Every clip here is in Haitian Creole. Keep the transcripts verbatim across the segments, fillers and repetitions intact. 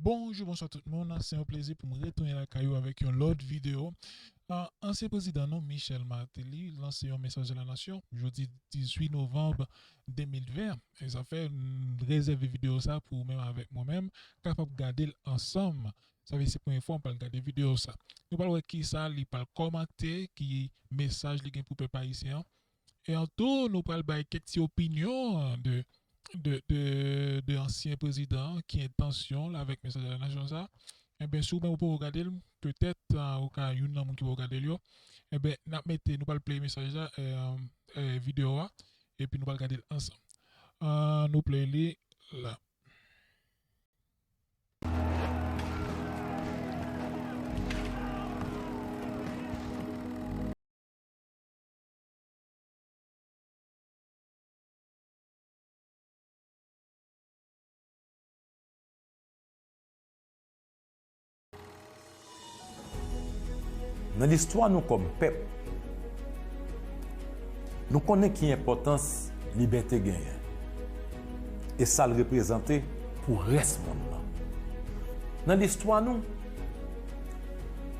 Bonjou, bonswa tout moun. Se yon plezi pou m retounen lakay ou avèk yon lòt videyo. Ah, ansyen prezidan nou, Michel Martelly, lanse yon mesaj a la nasyon jodi dizuit novanm de mil ven. E sa fè, m rezève videyo sa pou ou menm avèk mwen menm, kapab gade l ansanm. Sa vle di se premye fwa m pral gade videyo sa. Nou pral wè kisa li pral kòmante, ki mesaj li gen pou pèp ayisyen an. E antou, nou pral bay kèk ti opinyon de, de, de, de ansyen prezidan an, ki entansyon l avèk mesaj a la nasyon sa. Enben, si ou menm ou poko gade l, petèt, ah, ou ka youn nan moun ki poko gade l yo. Enben, n ap mete, nou pral play mesaj la, eh, eh, videyo a, epi nou pral gade l ansanm. Ah, nou play li la. Nan listwa nou kòm pèp, nou konnen ki enpòtans libète genyen e sa l reprezante pou rès monn nan. Nan listwa nou,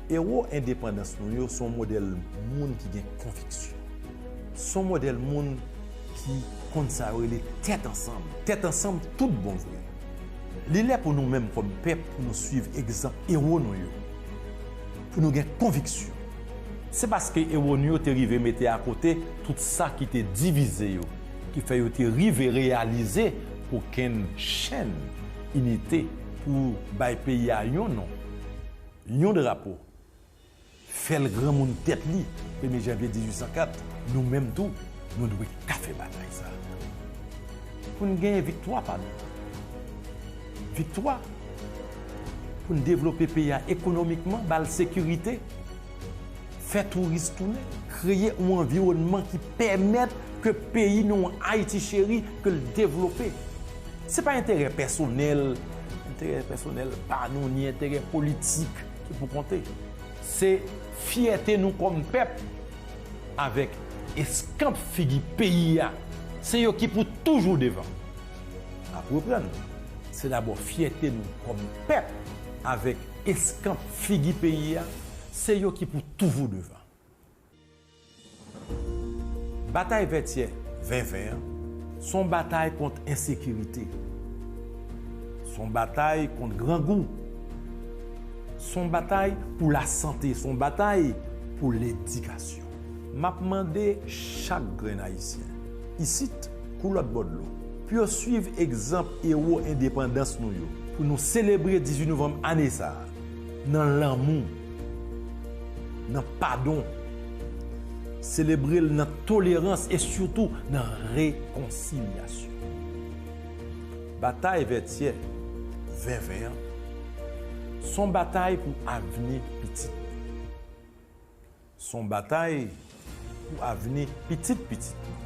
ewo endepandans nou yo se yon modèl moun ki gen konviksyon. Se yon modèl moun ki konn sa yo rele tèt ansanm. Tèt ansanm tout bon vre. Li lè pou nou menm kòm pèp pou nou swiv egzanp ewo nou yo. Pou nou gen konviksyon. Se paske ewo nou yo te rive mete akote tout sa ki te divize yo, ki fè yo te rive reyalize kokenn chenn inite pou bay peyi a yon non, yon drapo, fè l granmoun tèt li, premye janvye dizuit san kat, nou menm tou, nou dwe ka fè batay sa a. Pou n genyen viktwa pa nou. Viktwa pou n devlope peyi a ekonomikman, ba l sekirite, fè touris tounen, kreye yon anviwònman ki pèmèt ke peyi nou, Ayiti cheri, ke l devlope. Se pa enterè pèsonèl, enterè pèsonèl pa nou, ni enterè politik ki pou konte. Se fyète nou kòm pèp avèk eskanp figi peyi a. Se yo ki pou toujou devan. M ap reprann. Se dabò fyète nou kòm pèp avèk eskanp figi peyi a. Se yo ki pou toujou devan. Batay Vètyè ven ven an, se yon batay kont ensekirite. Se yon batay kont grangou. Se yon batay pou lasante, se yon batay pou ledikasyon. M ap mande chak grenn Ayisyen, isit kou lòt bò dlo, pou yo swiv egzanp ewo endepandans nou yo, pou nou selebre dizuit novanm ane sa a nan lanmou, nan padon, selebre l nan tolerans e sitou nan rekonsilyasyon. Batay Vètyè ven ven an, se yon batay pou avni pitit. Se yon batay pou avni pitit pitit nou.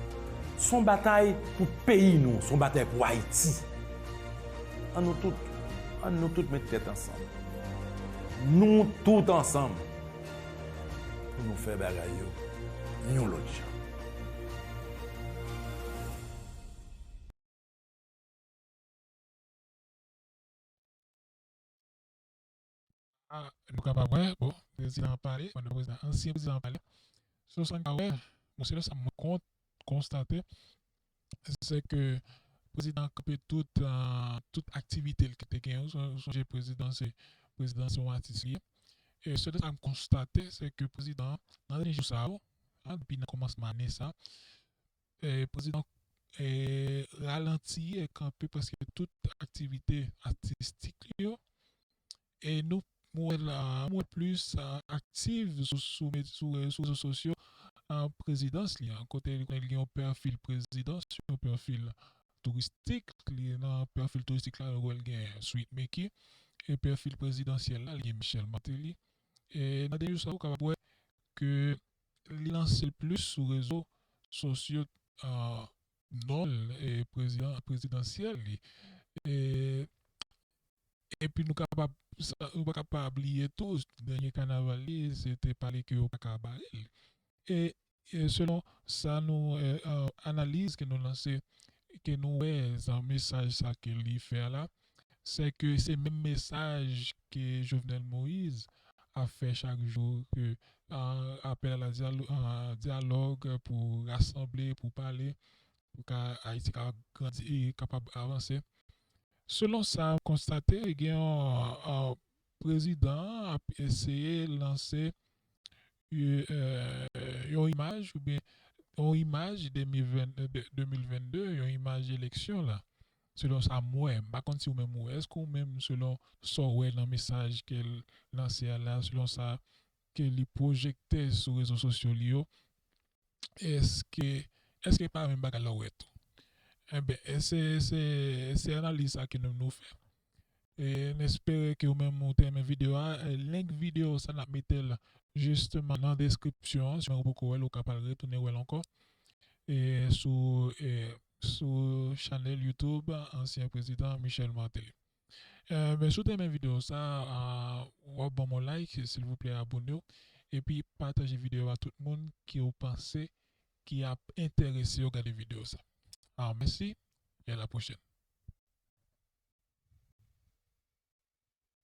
Se yon batay pou peyi nou, se yon batay pou Ayiti. An nou tout, an nou tout met tèt ansanm. Nou tout ansanm pou nou fè bagay yo yon lòt jan. Ah, nou kapab wè, bon, prezidan an pale, pandan prezidan, ansyen prezidan an pale. So, sa n ka wè, bon, selon sa mwen kon-, konstate, se ke prezidan an kanpe tout, ah, tout aktivite l ki te gen. Ou son-, ou sonje prezidan se, prezidan se yon atis li ye. E selon sa m konstate, se ke prezidan an, nan dènye jou sa yo, ah, depi nan kòmansman ane sa, eh, prezidan, eh, ralanti e kanpe prèske tout aktivite atistik li yo. E nou, mwen wè la, mwen plis, ah, aktif sou, sou, sou, sou rezo sosyo, ah, prezidans li an. Kote li konnen li gen yon pèfil prezidans, yon pèfil touristik, li nan pèfil touristik la, nou wè l gen Sweet Mickey, e pèfil prezidansyèl la, li gen Michel Martelly. E nan dènye jou sa, ou kapab wè ke li lanse l plis sou rezo sosyo, ah, non l, e prezidan, prezidansyèl li. E, epi nou kapab, sa, nou pa ka pa bliye tou, dènye kanaval li, se te pale ke yo pa ka bare l. E, e selon sa nou, e, e, analiz ke nou lanse, ke nou wè, sa, mesaj sa ke li fè a la, c'est que se menm mesaj ke Jovenel Moïse ap fè chak jou, ke, euh, apèl a la dialo- euh, dialogue, pou rasanble, pou pale, pou ka Ayiti ka grandi e kapab avanse. Selon sa m konstate, gen yon, euh, prezidan an ap eseye lanse, euh, yon imaj oubyen yon imaj de mil ven, de, de mil vennde, yon imaj eleksyon la. Selon sa m wè, m pa konn si ou menm ou wè, èske ou menm selon sa w wè nan mesaj ke l lanse a la, selon sa ke li pwojekte sou rezo sosyo li yo, èske, èske pa menm bagay la w wè tou? Enben, e se, se, se analiz sa ke nou, nou fè. E n espere ke ou menm ou te renmen videyo a. E link videyo sa n ap mete l jisteman nan deskripsyon an. Si ou poko wè l, ou ka pral retounen wè l ankò. E sou, e sou chanèl YouTube ansyen prezidan Michel Martelly. E, men si w te renmen videyo sa, a, w ap ban m yon like, silvouplè abone w, epi pataje videyo a tout moun ke w panse ki ap enterese yo gade videyo sa. A, mèsi, e a la pwochèn.